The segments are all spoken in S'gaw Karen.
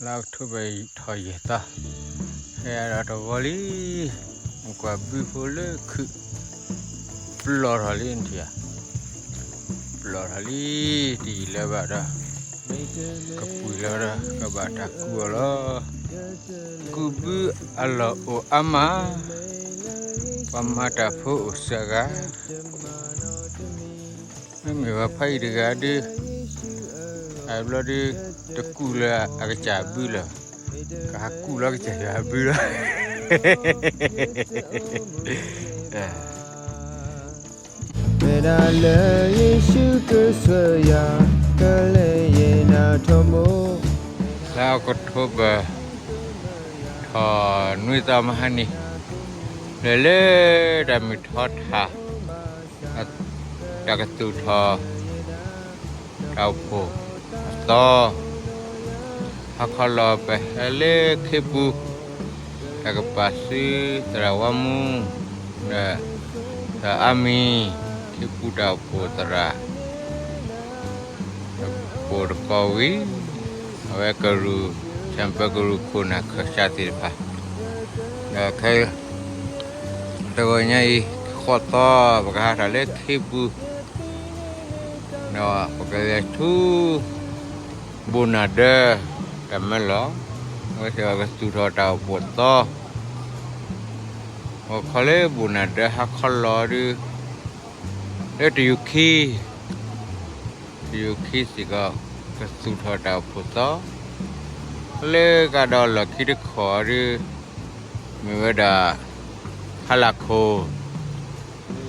လါအီးကထိဘၢၣ်ထီၣ်ယဲၢ်သီ, ဟဲဒီးတဂီၤလံ, ကွၢ်ဘုဖိလၢခုၣ်, ပျီၢ်ထီၣ်လံနထံၣ်ဧါ, ပျီၢ်ထီၣ်လံ, တယံာ်လၢၤဘၣ်ဒီး ကပှံာ်လၢၤဒီး ကဘၣ်တၢ်ကူးအီၤလီၤ. ကူးဘုအလီၢ်အိၣ်အါမး, ပှၤမၤတၢ်ဖိအိၣ်စှၤဂၤ, မ့မ့ၢ်ပှၤဖးယံၤတဂၤဒုး, အဘျီဒုး, တကူးလၢအကစၢ်ဘုလၢၤ, ကဟးကူးလၢကစၢ်ယွၤဘုလီၤ. မ့ၢ်ဒၣ်လၢယ့ၣ်ၡူးကစၢ်ယွၤ, ကလဲၤယဲၢ်နၤထီဘိ, လါအီးကထိဘၢၣ် ထီၣ်နွံသီမဟါနံၤ, လဲၤလၢတၢ်မုၢ်ထီထး, တၢ်ကသူၣ်ထီၣ်တၢ်အိၣ်ဖှိၣ်အသီ, ဟါခီလီၤပဟဲလၢခ့ပူၤ, တၢ်ကပာ်စုသရၣ်ဝါမူ, ဒီးသရၣ်အါမံၤ, ခ့ပူၤတၢ်အိၣ်ဖှိၣ်သရၣ် တၢ်အိၣ်ဖှိၣ်တကီၢ်ဝံၤ, အဝဲကရူၢ်, ဆၢပၢကရူၢ်ခိၣ်နၢ်ခၢၣ်စးသ့ၣ်တဖၣ်, ဒီးခဲ တဂီၤညါအံၤ ဃိးသီ ပကဟးထီၣ်လၢခ့ပူၤ, ဒီးပကလဲၤဆူ ဘိၣ်နၢ်ဒၢ တၢ်မၢလီၤ, အဝဲသ့ၣ်အကသူၣ်ထီၣ်တၢ်အိၣ်ဖှိၣ်သီ, ဂီၤခီလၢဘိၣ်နၢ်ဒၢ ဟါခီလီၤဒုး, လၢတယူၤခံ တယူၤခံစ့ၢ်ကီး ကသူၣ်ထီၣ်တၢ်အိၣ်ဖှိၣ်သီ, လၢကဒီးလီၢ်ခံတခီဒုး, မ့ၢ်ဝဲဒၣ် ထါလၢ်ခိၣ်,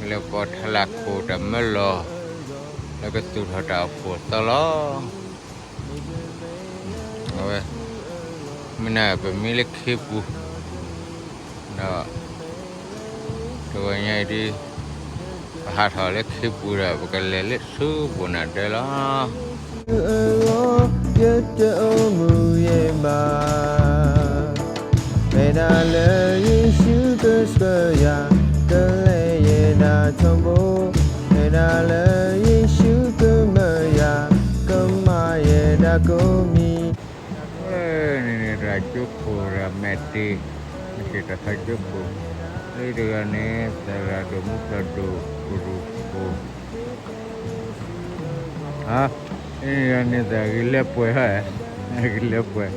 လၢကီၢ်ထါလၢ်ခိၣ်တၢ်မၢလီၤ, လၢကသူၣ်ထီၣ်တၢ်အိၣ်ဖှိၣ်သီလီၤ. အဝဲ မ့ၢ်န့ၣ် ပမ့ၢ်လၢခ့ပူၤ, ဒီး တဂီၤညါအံၤဒုး, ပဟးထီၣ်လၢခ့ပူၤဒီး ပကလဲၤလၢဆူဘိၣ်နၢ်ဒၢလီၤ. ယတအိၣ်မူယဲၢ်ဘၣ်, မ့ၢ်ဒၣ်လၢယ့ၣ်ၡူးကစၢ်ယွၤ, ကလဲၤယဲၢ်နၤထီဘိ, မ့ၢ်ဒၣ်လၢယ့ၣ်ၡူးကမၢယၤ, ကမၤယဲၢ်နၤကိးမံၤ, န့ၣ်န့ၣ် တၢ်ကၠိခိၣ် တၢ်မဲာ်တ့ၢ်, မ့ၢ်က့ၤတၢ်သးကၠိခိၣ်, လၢတဂၤန့ၣ် သရၣ်ဒိၣ်မူဖျၢၣ်ဒိၣ်ကရူၢ်ခိၣ်, န့ၣ်သရၣ်ဂ့ၤလၢပှဲၤ, ဂ့ၤလၢပှဲၤ,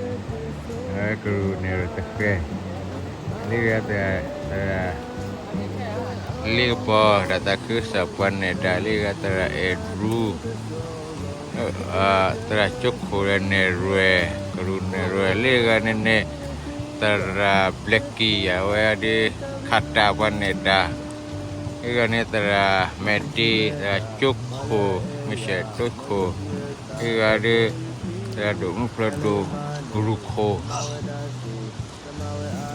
ကရူၢ်နဲၣ်ရွဲၣ်တဃဲ, လၢဂၤသရၣ် လ့ကပီၤ တၢ်သးခုကစီၣ်ပှၤနဲၣ်တၢ် လၢဂၤသရၣ်အဲၣ်ဒရူး, သရၣ်ကၠိခိၣ်ဒီးနဲၣ်ရွဲၣ်, ကရူၢ်နဲၣ်ရွဲၣ်, လၢဂၤန့ၣ်န့ၣ် သရၣ်ဘျဲၣ်ကံၢ် အဝဲဒၣ် ခးတၢ်ပှၤနဲၣ်တၢ်, လၢဂၤန့ၣ် သရၣ်မဲာ်တ့ၢ်, သရၣ်ကၠိခိၣ် မုၢ်ဆဲးကၠိခိၣ်, လၢဂၤဒၣ် သရၣ်ဒိၣ်မူဖျၢၣ်ဒိၣ်ကရူၢ်ခိၣ်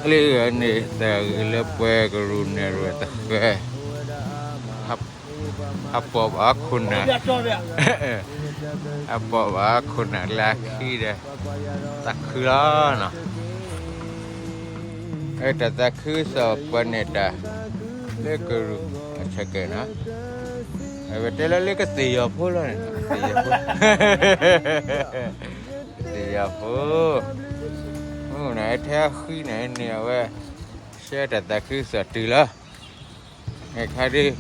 လၢဂၤန့ၣ် သရၣ်ဂ့ၤလၢပှဲၤ ကရူၢ်နဲၣ်ရွဲၣ်တဃဲ, ဟးပိာ်ဘၣ်ခိၣ်နၢ်, ဟးပိာ်ဘၣ်ခိၣ်နၢ်လၢအခံဒီး သးခုလီၤနီၤ. တၢ်သးခုကစီၣ်ပှၤနဲၣ်တၢ် လၢကရူၢ်အဆၢက့ၤနီၤ, အဝဲတဲလၢလၢကသ့ၣ်ယီၤဖိလီၤန့ၣ်, ကသ့ၣ်ယီၤဖိ, ကသ့ၣ်ယီၤဖိ, မ့ၢ်န့ၣ် ထဲအဃံန့ၣ်န့ၣ် အဝဲ ဆှၢတၢ်သးခုကစီၣ်တုၤလီၤ. အခါဒ်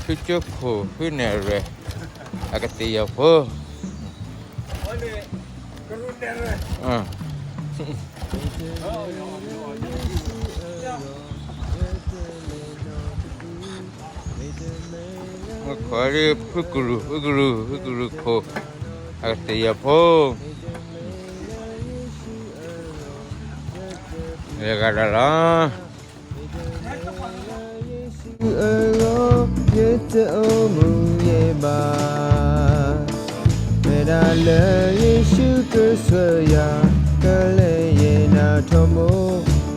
ဖုကၠိခိၣ် ဖုနဲၣ်ရွဲၣ် အကသ့ၣ်ယီၤဖိ, မ့ၢ်ခီဒ် ဖုကရူၢ် ဖုကရူၢ် ဖုကရူၢ်ခိၣ် အကသ့ၣ်ယီၤဖိ, ဂၤဒီးလီၤ. အဂီၢ် ယတအိၣ်မူယဲၢ်ဘၣ်, မ့ၢ်ဒၣ်လၢယ့ၣ်ၡူးကစၢ်ယွၤ, ကလဲၤယဲၢ်နၤထီဘိ,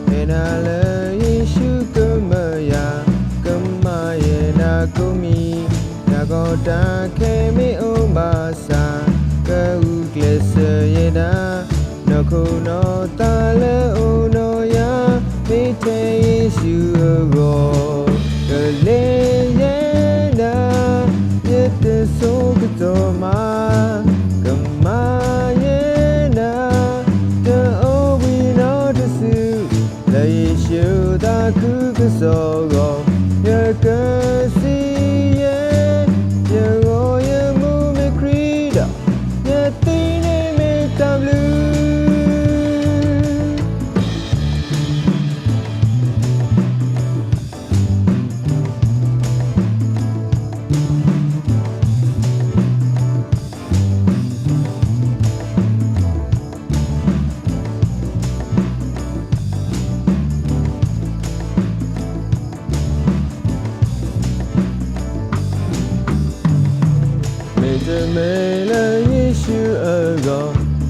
မ့ၢ်ဒၣ်လၢယ့ၣ်ၡူးကမၢယၤ, ကမၤယဲၢ်နၤကိးမံၤ, တၢ်ကီတၢ်ခဲမ့ၢ်အိၣ်ဘၣ်ဆၣ်, ကဂုာ်ကျဲးစၢးယဲဒၣ် နီၢ်ခိနီၢ်သးလၢအအိၣ်ဒီးယၤ, မ့ၢ်ထဲယ့ၣ်ၡူးအဂီၢ်, ကလဲၤယဲဒၣ်, ယတဆိကတီၢ်မး, ကမၤယဲဒၣ်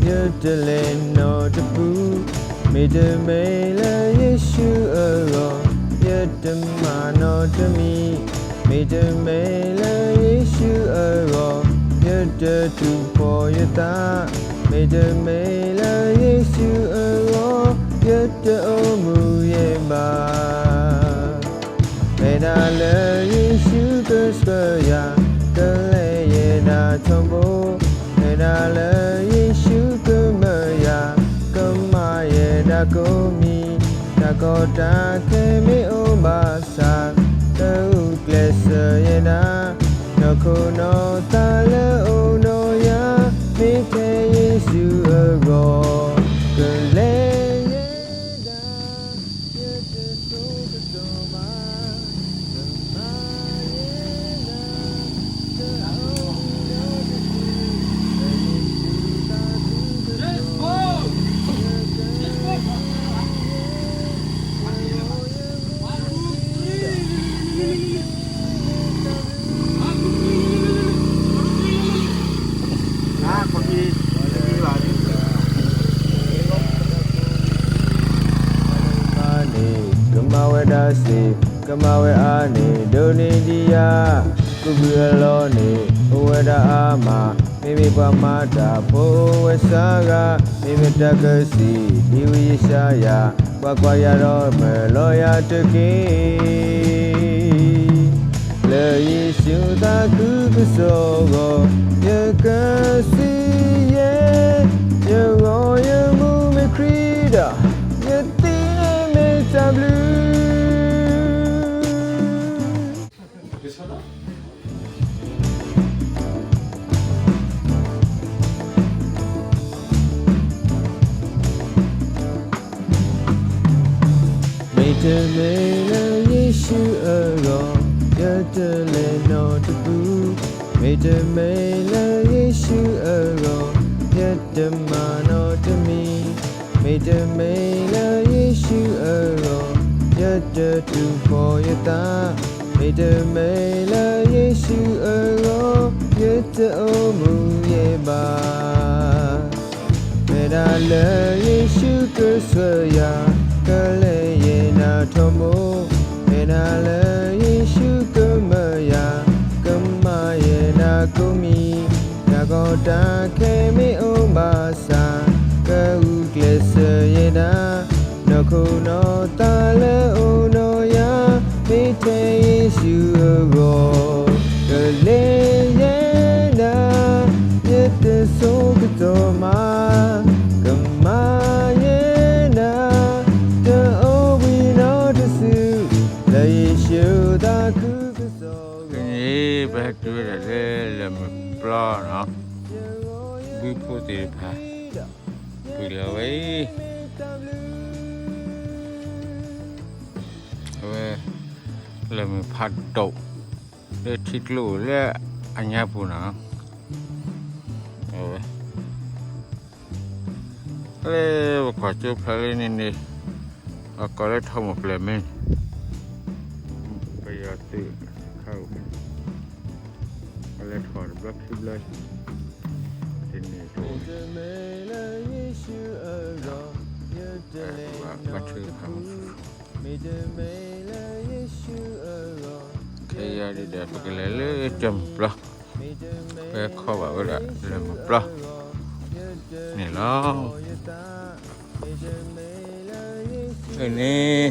ယတလဲၤနီတပူၤ, မ့တမ့ၢ်လၢယ့ၣ်ၡူးအဂီၢ်, ယတမၤနီတမံၤ, မ့တမ့ၢ်လၢယ့ၣ်ၡူးအဂီၢ်, ယတတူၢ်ဖှီၣ်ယသး, မ့တမ့ၢ်လၢယ့ၣ်ၡူးအဂီၢ်, ယတအိၣ်မူယဲဘၣ်. မ့ၢ်ဒၣ်လၢယ့ၣ်ၡူးကဆှၢယၤ, ကလဲၤယဲဒၣ်ထီဘိ, မ့ၢ်ဒၣ်လၢယ့ၣ်ၡူးကမၢယၤ, ကမၤယဲဒၣ်ကိးမံၤ, တၢ်ကီတၢ်ခဲမ့ၢ်အိၣ်ဘၣ်ဆၣ်, ကဂုာ်ကျဲးစၢးယဲဒၣ်, နီၢ်ခိနီၢ်သးလၢအအိၣ်ဒီးယၤ, မ့ၢ်ထဲယ့ၣ်ၡူးအဂီၢ်, ကလဲၤယဲဒၣ် န့ၣ် ကမၤဝဲဒၣ်စ့ၢ်, ကမၤဝဲအါန့ၣ် ဒိးန့ၢ်ဒံးယၤ, ကုၢ်ဘုအလီၢ်န့ၣ် အိၣ်ဝဲဒၣ်အါမး, မ့မ့ၢ်ပှၤမၤတၢ်ဖိဝဲစှၤဂၤ, မ့မ့ၢ်တၢ်ကစံး ဒ်ဝံယၡါယၤ, ကွၢ်ကွၢ်, ယၤဒီးမၢလီၤယၤတက့ၢ်. လၢယ့ၣ်ၡူးသးခုကစီၣ်အဂီၢ်, ယကစံးယဲ, ယဂီၢ်ယမူမ့ၢ်ခရံာ်ဒီး, ယသံန့ၣ်မ့ၢ်တၢ်ဘျုး မ့တမ့ၢ်လၢယ့ၣ်ၡူးအဂီၢ်, ယတလဲၤနီတပူၤ, မ့တမ့ၢ်လၢယ့ၣ်ၡူးအဂီၢ်, ယတမၤနီတမံၤ, မ့တမ့ၢ်လၢယ့ၣ်ၡူးအဂီၢ်, ယတတူၢ်ဖှီၣ်ယသး, မ့တမ့ၢ်လၢယ့ၣ်ၡူးအဂီၢ်, ယတအိၣ်မူယဲဘၣ်. မ့ၢ်ဒၣ်လၢယ့ၣ်ၡူးကဆှၢယၤ, ကလဲၤယဲဒၣ်ထီဘိ, မ့ၢ်ဒၣ်လၢယ့ၣ်ၡူးကမၢယၤ, ကမၤယဲဒၣ်ကိးမံၤ, တၢ်ကီတၢ်ခဲမ့ၢ်အိၣ်ဘၣ်ဆၣ်, ကဂုာ်ကျဲးစၢးယဲဒၣ်, နီၢ်ခိနီၢ်သးလၢအအိၣ်ဒီးယၤ, မ့ၢ်ထဲယ့ၣ်ၡူးအဂီၢ်, ကလဲၤယဲဒၣ်, ယတဆိကတီၢ်မး, ကမၤယဲဒၣ်, တအိၣ်ဘှံးနီတစု, လၢယ့ၣ်ၡူးသးခုကစီၣ်အဂီၢ်. ဖဲန့ၣ် ပဟဲတုၤဝဲဒၣ်လၢလၢၢ်မုၢ်ပျီနီၤ, ဘုဖိသ့ၣ်တဖၣ် ပှ့ၤလီၤဝဲအံၤ, အဝဲ လၢၢ်မုၢ်ဖးဒိၣ် လၢထံကျိအိၣ်လၢအညါပူၤနီၤ, အဝဲ လၢပကွၢ်ကၠိဖျါလၢန့ၣ်န့ၣ်, အကိးလၢထီမိၢ်ပျဲၢ်မ့ၢ်န့ၣ်, ပယီၤသုးခးအိၣ်, ပလဲၤထီၣ်တဘျီခံဘျီ, တန့ၢ်တအိၣ်, ဘၣ်ထုကဖၣ်မူ, ခဲအံၤဒ်ဒီး ပကလဲၤလၢကၠၢ်မုၢ်ပျီ, ပခီဘၣ်ဝဲဒၣ်လၢၢ်မုၢ်ပျီန့ၣ်လီၤ. အန့ၣ်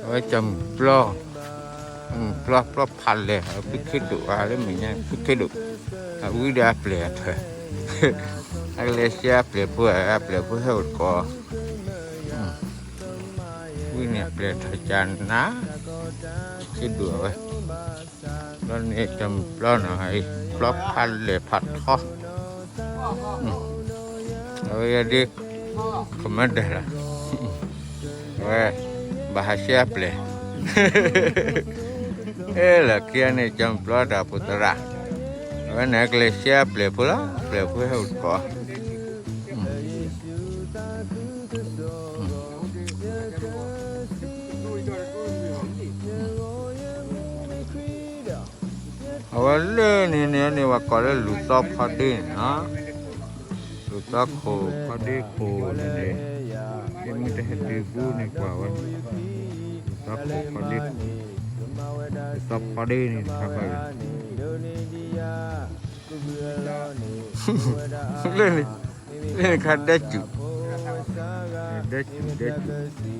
အဝဲကၠၢ်မုၢ်ပျီ, မုၢ်ပျီပျီဖးလဲၢ်, အဖုခ့ဒိၣ်ဧါ, လၢမဲာ်ညါဖုခ့ဒိၣ်, အဝံဒီးအပျဲၢ်အထၢၣ်, အကလဲၤဆှၢအပျဲၢ်ဖိ, အပျဲၢ်ဖိဟဲအိၣ်တကိး, ဝံန့ၣ်အပျဲၢ်ထီၣ်ကၠးနၤ, ဖုခ့ဒိၣ်အဝဲ, ဘျီန့ၣ်ကၠၢ်မုၢ်ပျီနီၤ, ပျီဖးလဲၢ်ဖးထီ, အဝဲဒၣ် ကမၤဒၢၣ်လီၤ, အဝဲ ဘၣ်ဟးဆှၢအပျဲၢ်, အဲ လၢခံန့ၣ် ကၠၢ်မုၢ်ပျီတၢ်အိၣ်ဖှိၣ်သရၣ်, အဝဲန့ၣ်ကလဲၤဆှၢအပျဲၢ်ဖိလီၤ, အပျဲၢ်ဖိဟဲအိၣ်တကိး အဝဲလၢန့ၣ်န့ၣ်န့ၣ် ပှၤကိးလၢလူၤသီဖီဒ့န့ၣ်လီၤ, လူၤ သီခိၣ်ဖီဒ့ခိၣ်န့ၣ်န့ၣ်, ဒ့မုၢ်တဟဲတုၤပူၤန့ၣ်ကွၢ်ဝဲ, သီခိၣ်ဖီဒ့ခိၣ်, သီဖီဒ့န့ၣ်တခါဘၣ်, လၢန့ၣ်, လၢန့ၣ်ခါဒဲစူၤ, ဒဲစူၤဒဲစူ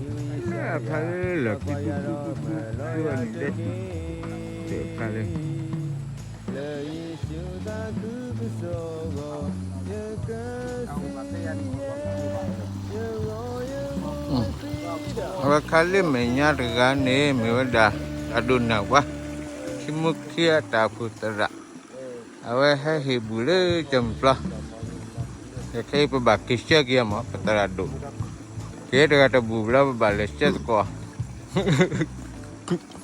ၤ, ဖဲလၢလီၢ်ခံပူၤပူၤပူၤပူၤန့ၣ်ဒဲစူၤ, တဖၣ်လၢ အဝဲခါလၢမဲာ်ညါတဂၤန့ၣ် မ့ၢ်ဝဲဒၣ် တၢ်ဒိၣ်နၢ်ဝါ, ခံမူခံအတၢ်အိၣ်ဖှိၣ်သရၣ်, အဝဲဟဲဟ့ၣ်ဘူၣ်လၢကၠီမုၢ်ပျီ, ခဲအံၤပဘၣ်က့ၤဆှၢက့ၤအီၤမး ပသရၣ်ဒိၣ်, က့ၤတဂၤတဘူၣ်ဘျီပဘၣ်လဲၤဆှၢသကိး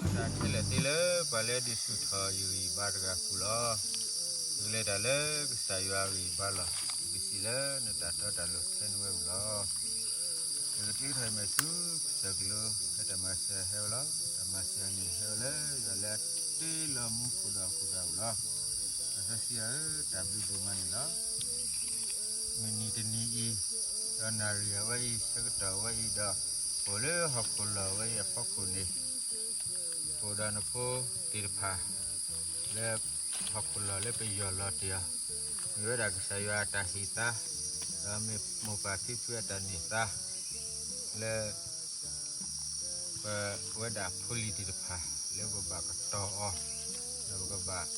တၢ်ခဲလၢာ်သ့လၢပှၤလၢဒုးဆူၣ်ထီၣ်ယဂံၢ်ဘါတဂၤဃုာ်လီၤ. ယကလဲၤတၢ်လၢကစၢ်ယွၤအဂံၢ်ဘါလီၤ. ယကစံးလၢနတၢ်တီတၢ်လိၤထဲနဝဲပူၤလီၤ. ယကတ့ထီၣ်ယမဲာ်ဆူကစၢၢ်ကလိ ဖဲတၢ်မၤစၢၤဟဲဝဲလီၤ. တၢ်မၤစၢၤန့ၣ်ဟဲဝဲလၢ ယွၤလၢအတ့လီၤမူခိၣ်ဒီးဟီၣ်ခိၣ်ဒီးအပူၤလီၤ. ကစၢ်ယွၤဧၢ, တၢ်ဘျုးဒိၣ်မးန့ၣ်လီၤ. မုၢ်နံၤတနံၤအံၤ, ဒီးနၣ်ရံၣ်အဝဲအံၤ ဆၢကတီၢ်အဝဲအံၤဒီး, အိၣ်လၢဟီၣ်ခိၣ်လီၢ်ဝဲအံၤအဖီခိၣ်န့ၣ်, အိၣ်ဒီးနဖိသ့ၣ်တဖၣ် လၢဟီၣ်ခိၣ်လီၢ်လၢပယီၢ်လီၤတ့ၢ်အီၤ, မ့ၢ်ဝဲဒၣ်ကစၢ်ယွၤအတၢ်ဟ့ၣ်သါ, ဒီးမ့ၢ်မိၢ်ပၢ်ဖံဖုအတၢ်န့ၢ်သါ, လၢ ပဝဲဒၣ်ဖိလံၤသ့ၣ်တဖၣ် လၢပဘၣ်ကတီၤအီၤ, ဒီးပကဘၣ်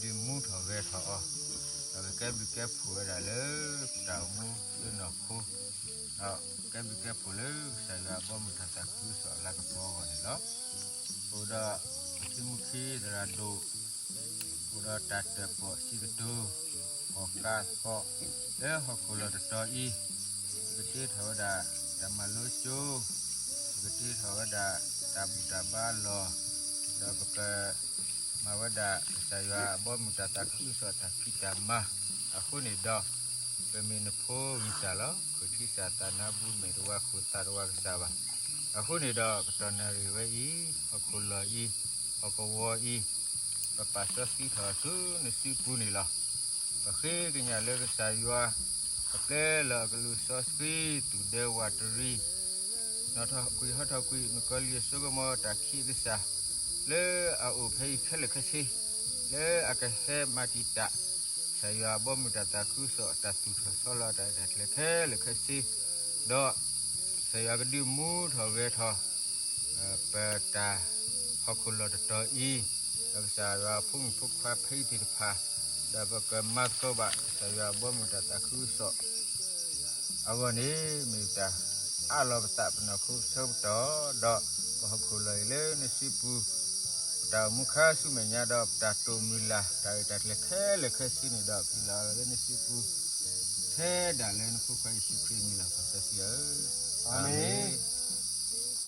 ဒုးမူထီၣ်ဂဲၤထီၣ်အီၤ, ဒီးကကဲဘျုးကဲဖှိၣ်ဝဲဒၣ်လၢပတၢ်အိၣ်မူလၢနီၢ်ခိ, ဒီးကဲဘျုးကဲဖှိၣ်လၢကစၢ်ယွၤအဘီအမုၢ်တၢ်သးခုကစီၣ်အလၤကပီၤအဂီၢ်န့ၣ်လီၤ. အိၣ်ဒီးပခံမူခံသရၣ်ဒိၣ်, အိၣ်ဒီးတၢ်တၢၣ်ပီၣ်စံးကတိၤ, ကီၢ်ကးသီး, လၢဟီၣ်ခိၣ်လီၢ်တတီၤအံၤ, ပကတ့ထီၣ်ဝဲဒၣ်တၢ်မၤလိကၠိ, ပကတ့ထီၣ်ဝဲဒၣ်တၢ်ဘူၣ်တၢ်ဘါလီၢ်, ဒီးပက မၤဝဲဒၣ်ကစၢ်ယွၤအဘီအမုၢ်တၢ်သးခုကစီၣ်တၢ်ဖံးတၢ်မၤ, အဃိန့ၣ်ဒီး, ပမ့ၢ်နဖိဂံၢ်စၢ်လီၤ. ခိၣ်ထံစၢ်သးနါဘူမ့ၢ်တဝါခိၣ်သးတဝါကစၢ်ဘၣ်. အဃိန့ၣ်ဒီး ကတီၢ်နၣ်ရံၣ်ဝဲအံၤ, ဟီၣ်ခိၣ်လီၢ်အံၤ, ဟီၣ်ကဝီၤအံၤ, ပပာ်စီဆှံထီၣ်ဆူနစုပူၤန့ၣ်လီၤ. ပဃ့ကညးလၢကစၢ်ယွၤ ကပျဲလီၤအကလူးစီဆှံ သူၣ်ဒဲဝးတရံး နီၣ်ထီၣ်ကွံာ်ဟီထီၣ်ကွံာ် မုၣ်ကီၤလံၢ်အစိကမီၤတၢ်ခံးအကစၢ်, လၢအအိၣ်ဖဲအံၤခဲလၢာ်ခဲဆ့, လၢအကဟဲမၤတံာ်တာ် ကစၢ်ယွၤအဘီအမုၢ်တၢ်သးခုကစီၣ် တၢ်သူၣ်ထီၣ်ဆီလီၤတၢ်ရဲၣ်တၢ်ကျဲၤခဲလၢာ်ခဲဆ့, ဒီး ကစၢ်ယွၤကဒုးမူထီၣ်ဂဲၤထီၣ် ပတၢ်ဟီၣ်ခိၣ်လီၢ်တတီၤအံၤ, ဒီးကစၢ်ယွၤဖိမုၣ်ဖိခွါဖဲအံၤသ့ၣ်တဖၣ်, ဒီးပကမၤသကိးဘၣ်ကစၢ်ယွၤအဘီအမုၢ်တၢ်သးခုကစီၣ် အဂီၢ်န့ၣ် မ့ၢ်တၢ်အးလီၤပသးပနီၢ်ခိဆၢကတီၢ်, ဒီးပဟီၣ်ခိၣ်လီၢ်အံၤလၢနစုပူၤ, ပတၢ်အိၣ်မူခါဆူမဲာ်ညါဒီး ပတၢ်တိာ်မုၢ်လၢ် တၢ်ရဲၣ်တၢ်ကျဲၤခဲလၢာ်ခဲဆ့န့ၣ်ဒီး ဖံးလီၤလၢနစုပူၤ, ထဲဒၣ်လၢနဖိခွါယ့ၣ်ၡူးခရံာ်အမံၤလီၤ. ကစၢ်စံးဧၢ, အၤမ့ၣ်.